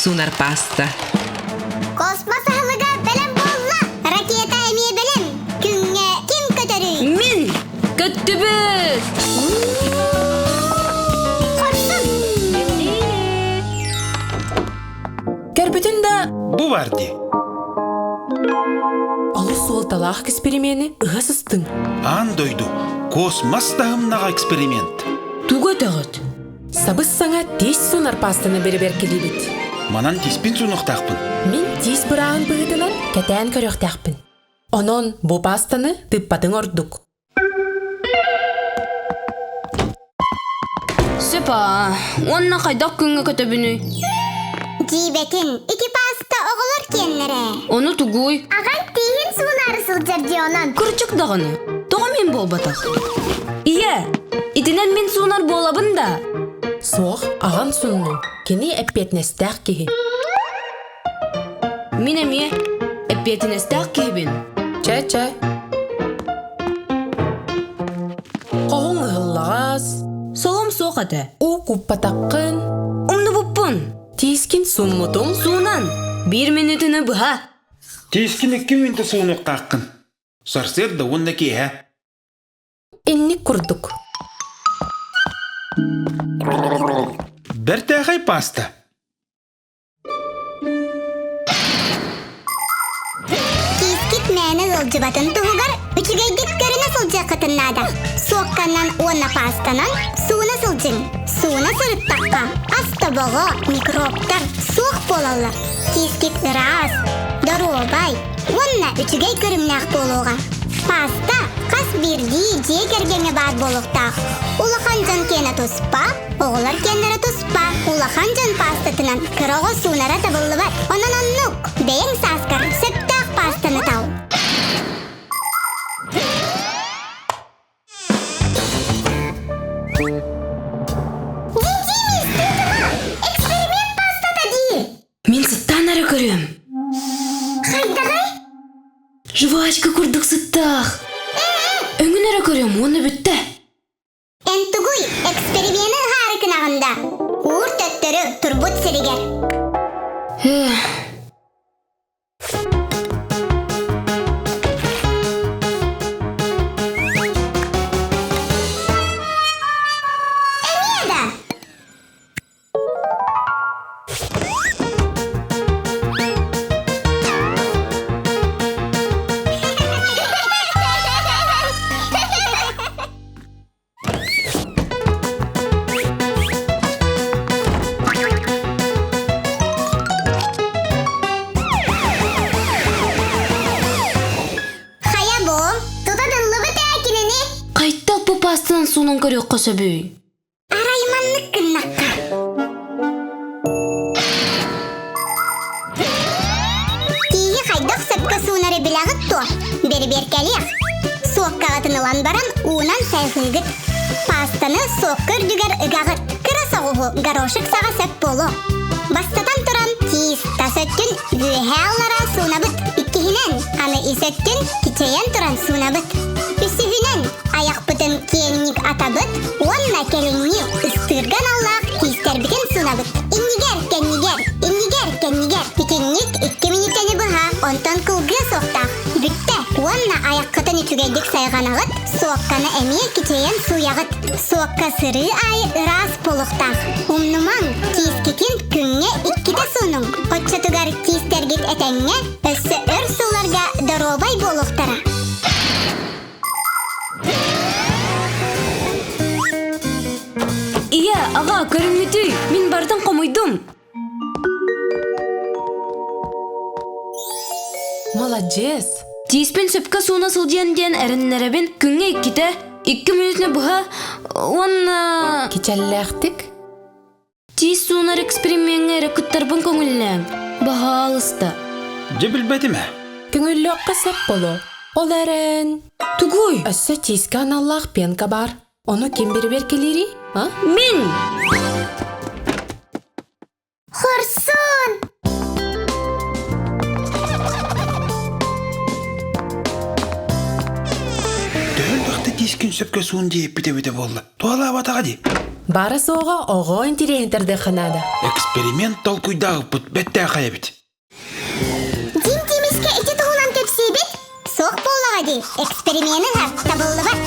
суунар пааста. Космос аһылыга бэлэм буолла! Ракета эмиэ бэлэм! Күҥҥэ ким көтөрүй? Мин! Көттүбүт! Хорсун! Көрбүтүн да Бу бар дии. Олус суолталаах эксперимени ыһа сыстыҥ. Аан дойду космос таһымнаах эксперимент. Тугу өтөҕүт? Сабыс-саҥа тиис сунар паастаны бэрэбиэркэлиибит. Манан тииспин сунуохтаахпын. Мин тиис бырааһын быһыытынан кэтээн көрүөхтээхпин. Онон бу паастаны тыыппатыҥ ордук. Сөп аа, уонна хайдах күҥҥэ көтөбүнүй? Дьиибэтин, ити пааста оҕолор киэннэрэ. Ону тугуй? Аҕай тииһин суунаары сылдьар дии онон. Кырдьык даҕаны, тоҕо мин буолбатах? Ийэ, итинэн мин суунар буолабын да? Суох, аҕан суннун. Кини эппиэтинэстээх киһи. Мин эмиэ эппиэтинэстээх киһибин. Чэ-чэ. Хоһуҥ ыһыллаҕас. Солом суох этэ. Уу куппатаххын. Умнубуппун. Тиискин сууммутуҥ. Суунан. Биир мүнүүтүнү быһа. Тиискин икки мүнүүтэ суунуохтааххын. Сарсыарда уонна киэһэ. Инник курдук. Бэртээхэй пааста. Киискит мээнэ ыалдьыбатын туһугар үчүгэйдик көрүнэ сылдьыаххытын наада. Суокканан уонна паастанан сууна сылдьыҥ. Сууна сырыттахха ас тобоҕо, микробтар суох буолаллар. Киискит ыраас, доруобай уонна үчүгэй көрүҥнээх буолуоҕа. Пааста хас биирдии дьиэ кэргэҥҥэ баар буолуохтаах. Улахан дьон киэнэ туспа, Оҕолор киэннэрэ туспа, улахан дьон паастатынан кыра оҕо суунара табыллыбат. Онон оннук, бэйэҥ сааскар сөптөөх паастаны тал. Эксперимент паастата дии! Мин сыттаан эрэ көрүөм. Хайдаҕай? Жвачка курдук сыттаах. Өҥүн эрэ көрүөм уонна бүттэ. Эн тугуй, эксперимени ыһаары гынаҕын да? Уур төттөрү турбут сиригэр. Эмиэ да? Хайа бу, тута тыллыбыт ээ кинини. Хайдах бу паастанан суунан көрүөххэ сөбүй? Арай маннык гыннахха. Тииһи хайдах сөпкө суунары билэҕит дуо? Бэрибиэркэлиэх. Суоккаҕытын ылан баран уунан сайҕыыгыт. Паастаны суокка үрдүгэр ыгаҕыт. Кыра соҕуһу горошек саҕа сөп буолуо. Бастатан туран, тиис тас өттүн үөһээ аллараа суунабыт. Иккиһинэн, аны ис өттүн кичэйэн туран суунабыт. Үсүһүнэн, айахпытын киэҥник атабыт уонна кэлиҥҥи ыстыырга аналлаах тиистэрбитин суунабыт. Иннигэр, кэннигэр, иннигэр, кэннигэр итинник икки мүнүүтэни быһа, онтон кылгыа суохтаах. Бүттэ уонна айаххытын үчүгэйдик сайҕанаҕыт, суокканы эмиэ кичэйэн сууйаҕыт. Суокка сырыы аайы ыраас буолуохтаах. Умнумаҥ, тиискитин күҥҥэ иккитэ суунуҥ. Оччотугар тиистэргит этэҥҥэ, өссө өр сылларга доруобай буолуохтара. Ийэ, аҕа, көрүҥҥүтүй, мин барытын хомуйдум. Маладьыас! Тииспин сөпкө сууна сылдьыан диэн эрэннэрэбин күҥҥэ иккитэ, икки мүнүүтүнэ быһа уонна... Кичэллээхтик? Тиис суунар эксперимеҥҥэ эрэ кыттарбын көҥүллээҥ, баһаалыста. Дьэ билбэтим ээ. Көҥүллүөххэ сөп буолуо. Ол эрэн... Тугуй? Өссө тиискэ аналлаах пенка баар. Ону ким бэрэбиэркэлиирий, а? Мин! Хорсун! Төһө элбэхтэ тиискин сөпкө суун диэппит эбитэ буолла. Туһалаабатаҕа дии. Баара-суоҕа оҕо интэриэһин тардыахха наада. Эксперимент толкуйдаабыппыт бэттээхэй эбит. Дим Тимискэ ити туһунан кэпсиибит? Суох буоллаҕа дии, эксперимени ыһар табыллыбат.